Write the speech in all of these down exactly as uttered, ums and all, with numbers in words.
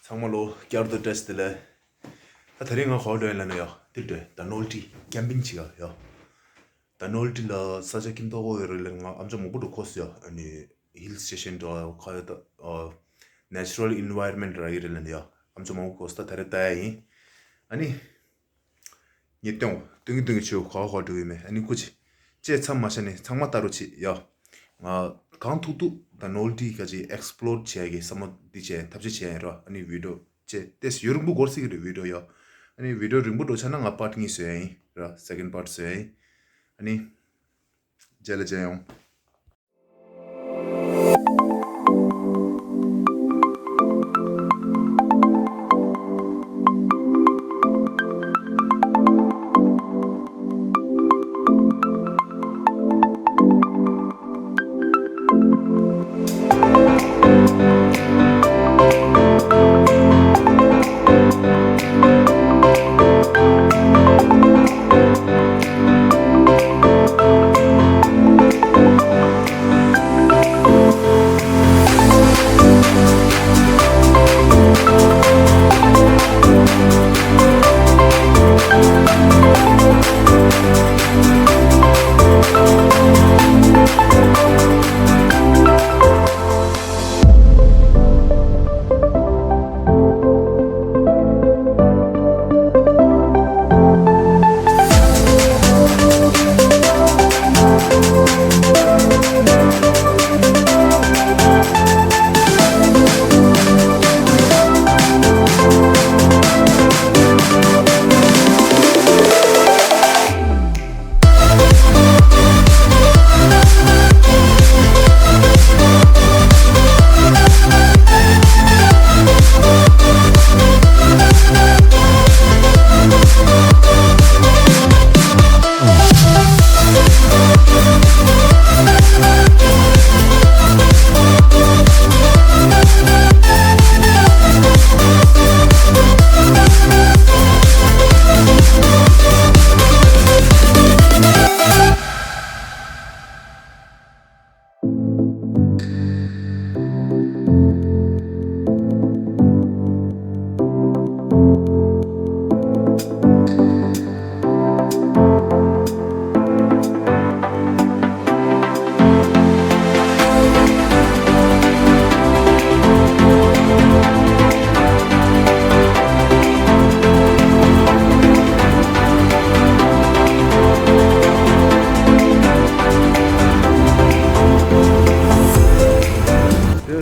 ཚང་མ་ལོ་བསྐྱར་དུ་བཀྲ་ཤིས་བདེ་ལེགས། ད་དེ་རིང་ང་ག་པར་འགྲོ་ཡིན་ལབ་ན་ཡ། འདིར་འགྲོ། ད་ནོལ་ཊི་ཀེམ་པིང་བྱེད་ག་ཡ། ད་ནོལ་ཊི་ལ་ས་ཆ་ཁྱིམ་ཐོག་ཁོ་ཡོད་རེད་ལབ། ང་ཨ་མཆོག་མང་པོ་འགྲོ་གོ་སོང་ཡ། ཨ་ནི་ཧིལ་སི་ཊེ་ཤན་འདྲ་ག་ཡ། ད་ནེ་ཅུ་རལ་ཨེན་ཝའི་རོན་མེན་ཊི་རག་གི་རེད་ལབ་ན་ཡ། ཨ་མཆོག་མང་པོ་གོ་སོང་། ད་ད་རེས་ལྟ་ཡ་ཡིན། ཨ་ནི། ངས་སྟོན་སྟོན་གྱི་ཆུ་ག་པར་འགྲོ་གི་མེད། ཨ་ནི་སྐུ་མཁྱེན། བཅད་མཚམས་མ་བཞག་ནས་ཚང་མ་ལྟ་རོགས་བྱེད་ཡ། ང་གང་ཐུབ་ཐུབ་ད་ནོལ་ཊི་ག་ཅིག་ཨེག་སི་པི་ལོར་བྱེད་ཡ་གི་བསམ་བློ་འདི་བྱས་ཐབས་ཤེས་བྱས་ཡིན་ར། ཨ་ནི་བི་ཌི་ཡོ་བཅད་ཏེ་ཡུན་རིང་པོ་འགོར་སྲིད་ཀྱི་རེད་བི་ཌི་ཡོ་ཡ། ཨ་ནི་བི་ཌི་ཡོ་རིང་པོ་འགྲོ་ཆགས་ན་ང་པཱར་ཊི་གཉིས་བཟོ་ཡ་ཡིན་ར། སེ་ཀེན་ཌི་པཱར་ཊི་བཟོ་ཡ་ཡིན། ཨ་ནི་རྗེས་ལ་མཇལ་ཡོང་།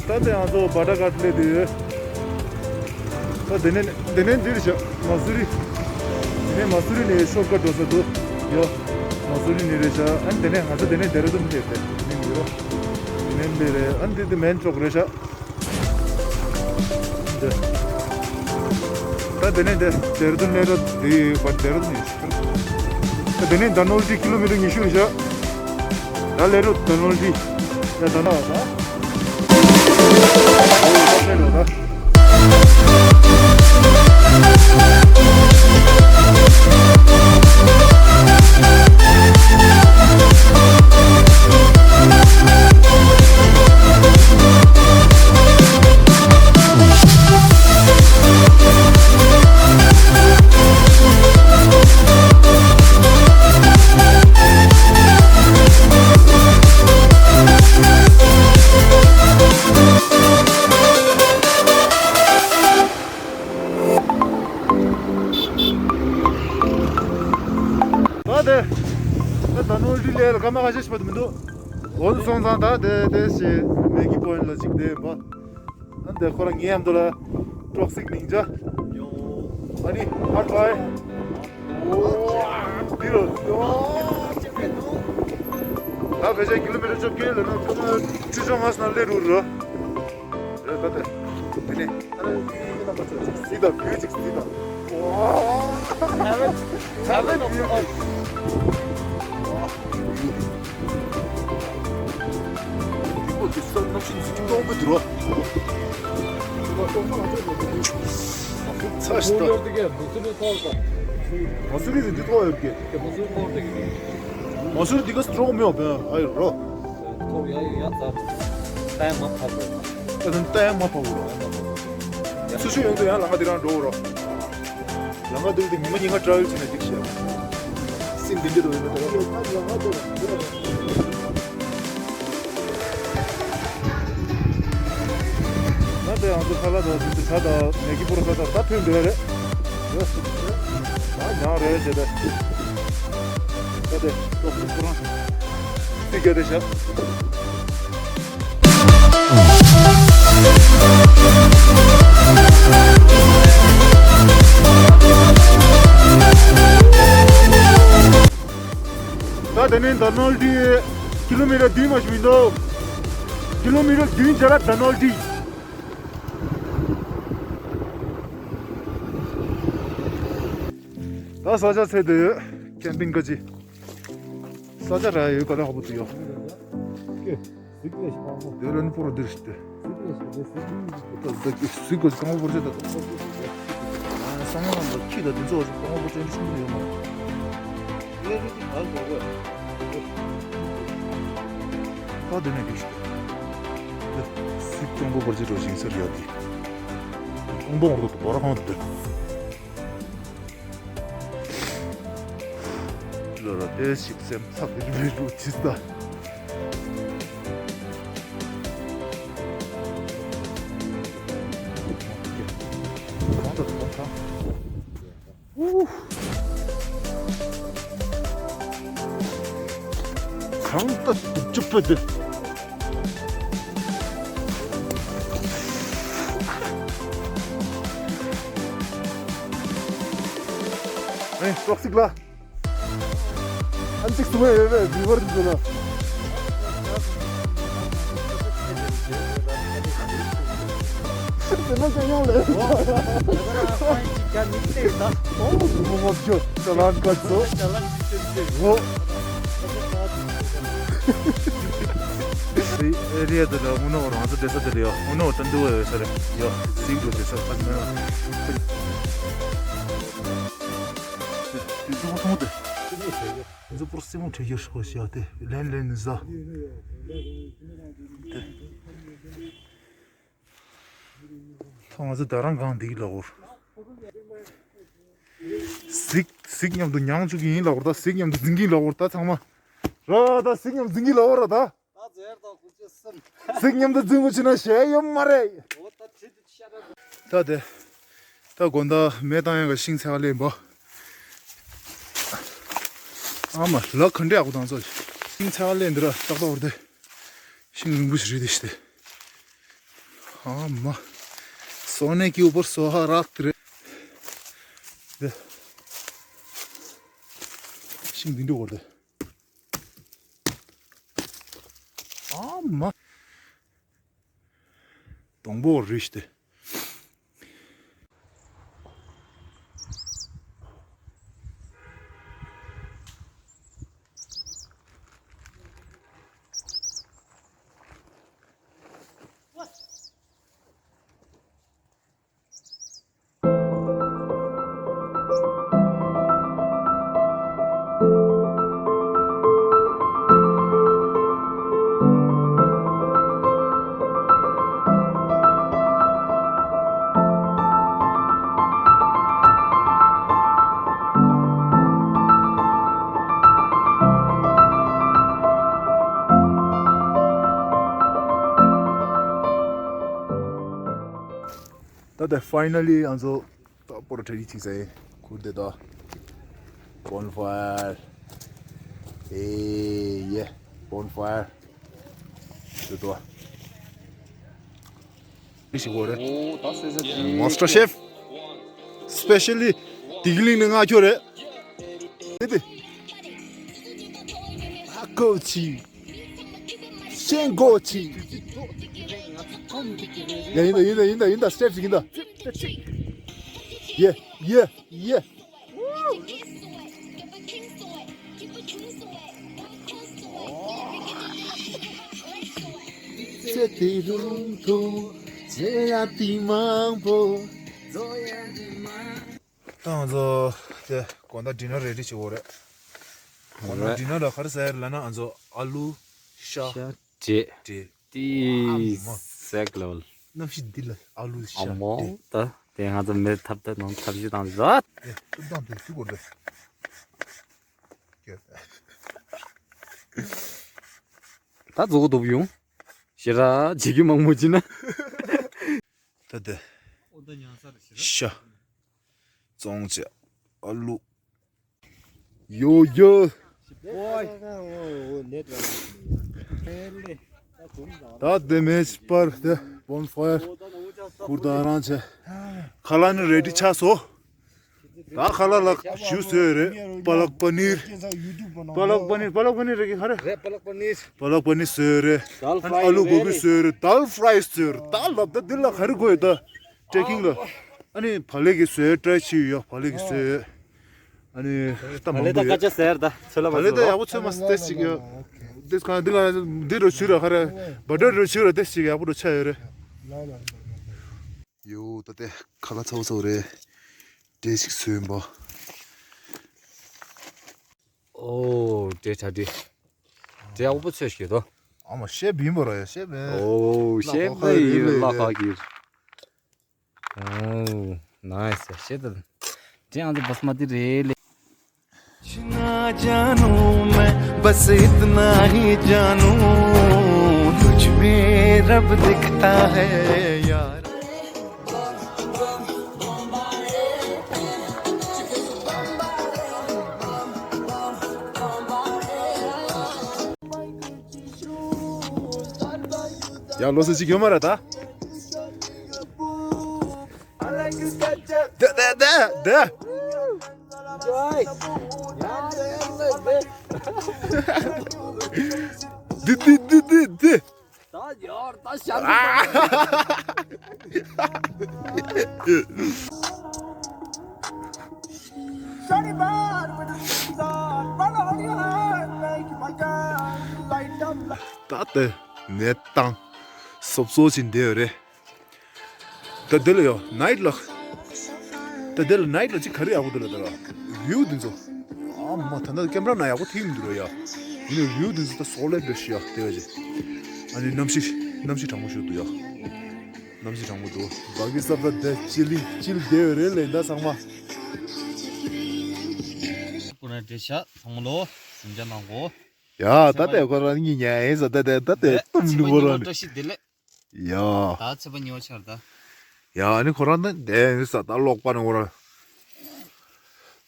ད་ལྟ་ང་ཚོ་བྷ་ཌ་གྷ་ཊ་སླེབས་དུས། ད་དེ་ནས་དེ་ནས་འདིར་བཞག་མ་སུ་རི། དེ་ནས་མ་སུ་རི་ནས་ཤོར་ཀ་ཊི་འགྲོ་ས་འདུག་ཡ། མ་སུ་རི་ནས་རེད་བཞག་ཨ་ནི་དེ་ནས་ང་ཚོ་དེ་ནས་ལྡེ་ར་ལྡུན་སླེབས་ཏེ་ནི་མི་རོ། དེ་ནས་འདི་རེད། ཨ་ནི་དེ་དེ་མེན་ཅོག་རེད་བཞག་འདི། ད་དེ་ནས་དེ་ལྡེ་ར་ལྡུན་སླེབས་ར། དེ་བར་ལྡེ་ར་ལྡུན་ཡོད་ཤག་ད་དེ་ནས་ད་ནོལ་ཊི་ཀི་ལོ་མི་ཊར་ཉི་ཤུ་རེད་བཞག་ད་ལས་རོགས་ད་ནོར་འདི། ཡ་ད་ན་བ་ད། ད་དེ། ད་ད་ནོར་འདི་ལས་ལ་སྐར་མ་ཁ་ཤས་ཤིག་བར་དུ་མི་འདུག་འོ་དེ་སོང་ཙང་ད་དེ་དེ་ཞེས་མེ་གི་པོ་ཡིན་ལ་ཅིག་དེ་བ། ཨ་འདི་ཁོ་རང་ངའི་ཡམ་དུ་ལ་ཀྲོག་སིག་མིང་ཅ། ཨ་ནི་ཧ་ཁྲའི། འདི་རུ། ད་ཕལ་ཆེར་ཀི་ལོ་མི་ཊར་བཅོ་བརྒྱད་ལ་ན་ཁ་མ་ཁྲི་བཅོ་ལྔ་སྣ་ལེ་རུ་རུ། རེད་ད་དེ། དེ་ནས། སི་ད་བུ་ཅིག་སི་ད། ད་ལེ་ད་ལེ་ནོ། ཡིན་པོ་དེ་ས་གནམ་གཤིས་འཛིན་གྱི་གཏོང་པོ་དུ་རོ། ཚ་ཞིག་ད། མ་སུ་རི་རི་འདི་ཐོག་ཡོད་ཀྱི། མ་སུ་རི་འདི་ག་སི་ཏྲོག་མེད་བ་བན་ཨ་ཡོད་རོ། ད་ཡང་མ་ཕབ་རོ། ད་ཡང་མ་ཕབ་རོ། ཡ་ སུ་ཞིག་ཡོང་དུས་ཡང་ལམ་ཁ་འདི་རང་འགྲོ་རོགས། ལམ་ཁ་འདིར་དེ་ཉི་མ་ཉིན་ཁ་ཊ་རེ་ཝལ་བྱས་ནས་འགྲིག་ཤག་སིམ་འདི་འདྲ་འདུག་ཡོད་ན་ད་ལམ་ཁ་འདི་རང་འགྲོ་རོགས། ང་དེ་ཡང་ཚོ་ཁ་ལག་དང་ཟིན་ཏེ་ཇ་དང་མེ་གི་པོ་རོ་ས་དང་ད་ཐོན་འདོད་རེད། ད་ཉང་རེ་རེ་བྱས་ཏེ། ད་དེ་ཏོག་ཙམ་ཁོ་རང་རྩིས་རྒྱག་དེ་བཞག་ད་དེ་ནས་ད་ནོལ་ཌི་ཀི་ལོ་མི་ཊར་བདུན་མ་ཞིག་མི་འདུག་ཀི་ལོ་མི་ཊར་བདུན་བརྒྱ་ལ་ད་ནོལ་ཌི། ད་ས་ཆ་ཚད་དེ་ཡོད། ཁེམ་པིང་ག་ཅི། ས་ཆ་ར་ཡོད་ག་ལ་ཧ་པོ་དུ་ཡོད། ཟིག་ལས་ཤི་པང་པོ། དེ་ལ་ནི་པོ་ར་འདིར་ཤི་སྟེ། ཟིག་ལས་ཤི་དེ་ཟིག་ལས་ཤི། ད་ཟིག་ཟིག་གོ་ཀང་པོ་པོ་ར་ཅེ་ད་ད་ཟིག་ཟིག་ཟིག། ཨ་བསམ་བློ་ནང་ལ་ཁྱི་ད་དེ་ཚོ་ཀང་པོ་པོ་ར་ཅེ་འདི་ཤི་ནི་ཡོད་མ་རེད། ལས་རིགས་ཀྱི་གར་དགོས་གོ། ད་དེ་ནས་འདི་ཤི་སྟེ། ད་ཟིག་ཀང་པོ་པོ་ར་ཅེ་འགྲོ་ཞིང་སར་ཡོད་དེ། ཀང་པོ་འོར་དུ་བོ་ར་ཁང་དུ། ལོ་ར་ཏེ་ཞིག་སེམས་ཚབ་ཏེ་རི་རུ་ཅིས་ད། གང་ལྟར་གང་ཐང་། གང་ལྟར་སྡུག་ཅུ་པོ་དེ། ཨེ་ཀྲོག་སིག་ལ། ཨན་ཅིག་སུ་ཡོད་པས་བི་བར་འདུག་ལ། དེ་ནས་ཀྱང་ཡོང་ལེ། ཨོ་ངོ་མ་བརྗོད་ཅ་ལན་ཀ་ཚོ། ཨོ། རེད་དེ་ལ་དངོས་གནས་རང་ཚོ་བསྡད་ས་དེ་ལ་ཡོད། དངོས་གནས་ཏན་ཏན་ཡོད་ས་རེད་ཡོད། ཟིག་འགྲོ་བསྡད་ས་ཁ་ནས་མེད་པ། དེ་ཚོ་མཐོང་དེ། ང་ཚོ་པོར་སེམས་ཁྲལ་ཡོད་ཤོག་ཤག་དེ་ལན་ལན་ནི་ཟ། དེ། ཐོ་ང་ཚོ་ད་རང་གང་འདི་ལ་འོར། གཟིག་གཟིག་མཉམ་དུ་མྱང་བཅུག་གི་ཡིན་ལ་འོར། ད་གཟིག་མཉམ་དུ་འཛིན་གྱི་ལ་འོར། ད་ཚང་མ། ར་ད་གཟིག་མཉམ་འཛིན་གྱི་ལ་འོར་ར་ད། གཟིག་མཉམ་དུ་འཛིན་དགོས་ཕྱིན་ན་ཞེ་ཡོད་མ་རེད། ད་དེ། ད་དགོང་དག་མེ་བཏང་ཡག་གི་ཤིང་ཚལ་ལེན་པ། ཨ་མ་ལག་ག་འདྲ་ཡག་པོ་བཏང་སོ། ཤིང་ཚལ་ལེན་འདི་ར་ཏག་ཏག་འོར་ཏེ། ཤིང་རིང་པོ་ཞིག་རེད་དེ་ཤི་སྟེ། ཨ་མ། सोने के ऊपर सुहाग रात रे། དེ། ཤིང་འདི་འདྲ་འོར་ཏེ། ཨ་མ། སྡོང་པོ་རེད་ཤི་སྟེ། ད་ལྟ་ཕའི་ནལ་ལི་ང་ཚོ་ད་པོ་ར་ཊེ་རི་ཅིག་ཟེར་ཁུར་དེ་ད། Bonfire. Hey, yeah, bonfire. དེ་ད། ཨོ་ད་སེ་སེ། Master Chef. Specially དིག་ལིང་ནས་ང་ཁྱོད་རེད། དེ་དེ། ཧ་གོ་ཆི། ཤེན་གོ་ཆི། ཡ་ཡིན་ད་ཡིན་ད་ཡིན་ད་ཡིན་ད་སི་ཊེབ་ཡིན་ད། ཡེ་ཡེ་ཡེ། ཚེ་དེ་རུང་ཐུང་ཚེ་ཡ་དེ་མང་པོ། ད་ང་ཚོ་དེ་དགོང་དག་ཌི་ནར་རེ་ཌི་བྱེད་དགོས་རེད། དགོང་དག་ཌི་ནར་ལ་ག་རེ་ཟ་ཡ་རེད་ལབ་ན་ང་ཚོ་ཨ་ལུ་ཤ་ཤ་འབྲས་འབྲས། ཏི་ཨ་མ། སེག་ལོལ། གནམ་གཤིས་འདི་ལ་ཨ་ལུ་ཤ་ཨ་མོ་སྟེ། ད་དེ་ང་ཚོ་མེ་ཐབ་ད་ནང་ཐབ་ཤི་བཏང་ཟ། ཨེ་ཏུབ་བཏང་དུ་ཚུགས་དགོས་འདུག་ད་རྫོགས་འདུག་ཡོང་། ཞེ་ར་བྱེད་ཀྱི་མང་མོ་ཅི་ན། ད་དེ་ཤ་བཙོང་བྱས་ཨ་ལུ། ཡོ་ཡོ། ད་དེ་མེ་སྤར་དེ་བོན་ཕ་ཡར་ཁུར་ད་རང་བྱས། ཁ་ལག་ནི་རེ་ཌི་ཆགས་སོ། ད་ཁ་ལག་ལ་ཞུ་བཟོས་རེད། པ་ལག་པ་ནིར། པ་ལག་པ་ནིར། པ་ལག་པ་ནིར་རེད་གི་ཧ་རེ། རེད། པ་ལག་པ་ནིར། པ་ལག་པ་ནིར་བཟོས་རེད། དཱལ་ཨ་ནི་ཨ་ལུ་གོ་གི་བཟོས་རེད། དཱལ་ཕ་རའི་བཟོས་རེད། ད་ལབ་ད་འདི་ལ་ག་རེ་དགོས་ཡོད་ད། ཊེ་ཀིང་ལ། ཨ་ནི་བག་ལེབ་ཀྱི་བཟོས་ཊ་རའི་བྱས་ཡོད། བག་ལེབ་ཀྱི་བཟོས། ཨ་ནི་ད་མང་པོ་ཡོད། ད་ཀ་ཅ་ཟེར་ད་ཚོད་ལ་བག་ལེབ་ད་ཡག་པོ་ཚོད་མ་ཟེར་ཏེ་ཅིག་ཡོད། འདི་གང་འདི་གང་འདི་རུ་ཆུ་ར་ཧ་རེ། བ་ཌར་རུ་ཆུ་ར་ཏེ་ཅིག་ཡག་པོ་རུ་ཆ་ཡོད་རེད། ཡོ་ད་དེ་ཁ་ལག་ཚ་བོ་ཚ་བོ་རེད། ཊེ་ཞིག་བཟོས་ཡིན་པ། ཨོ་ཊེ་ཁྲ་ཊེ། ཊེ་ཨོ་པོ་ཚོས་ཤེས་དོ། ཨ་མ་ཤེས་བིན་པ་ར་ཡ་ཤེས་བིན། ཨོ་ཤེས་བིན་ལ་ཁ་གིར། ཨོ་ནའི་སི་ཤེས་དོ། ཊེ་ཨང་ཙི་བ་སི་མ་ཏི་རེད་ལེ། कुछ ना जानूं मैं, बस इतना ही जानूं, तुझ में रब दिखता है यार। ཡ་ལོ་སི་ཅིག་ཡོད་མ་རེད་ད། དེ་དེ་དེ་དེ། འདི་འདི་འདི་འདི་འདི། ད་ཡར་ད་ཤར། ད་ལྟ་གནས་སྟངས་སོབ་སོ་ཅིག་འདི་ཡོད་རེད། ད་འདི་ལ་ཡོ་ནའིཊ་ལ། ད་འདི་ལ་ནའིཊ་ལ་ཅིག་ག་རེ་ཡག་པོ་འདུག་ལ་ད་ར། བིའུ་འདི་ཚོ། ཨ་མ་ད་ལྟ་ཀེམ་ར་ནང་ཡག་པོ་ཐིག་མི་འདུག་ར་ཡ། ཡིན་ནའི་བིའུ་འདི་ཚོ་ད་སོག་ལེ་འདྲ་ཞིག་ཡ་དེ་བས་ཅིག་ཨ་ནི་གནམ་གཤིས་གནམ་གཤིས་གྲང་མོ་ཞིག་འདུག་ཡ། གནམ་གཤིས་གྲང་མོ་འདུག་བ་གི་སབ་ད་དེ་ཅི་ལི་ཅིལ་དེ་བས་རེད་ལེ་ད་ཚང་མ། ཁོ་ར་འདྲེ་ཤ་ཚང་མ་ལོ་སེམས་ཅན་ནང་གོ། ཡ་ད་ལྟ་ཁོ་རང་གཉིད་ཉལ་ཡིན་ཟེར་ད་ལྟ་ད་ལྟ་ཚེ་དཔག་ཉི་མ་བཀྲ་ཤིས་བདེ་ལེགས། ཡ། ད་ཚེ་དཔག་ཉི་མ་ཆར་ད། ཡ་ཨ་ནི་ཁོ་རང་ད་བསྡད་ཡིན་ས་ད་ལོག་པ་ནི་ཁོ་རང་།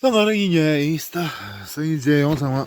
ད་ང་རང་གཉིད་ཉལ་ཡིན་ས་ད་སང་ཉིན་མཇལ་ཡོང་ཚང་མ།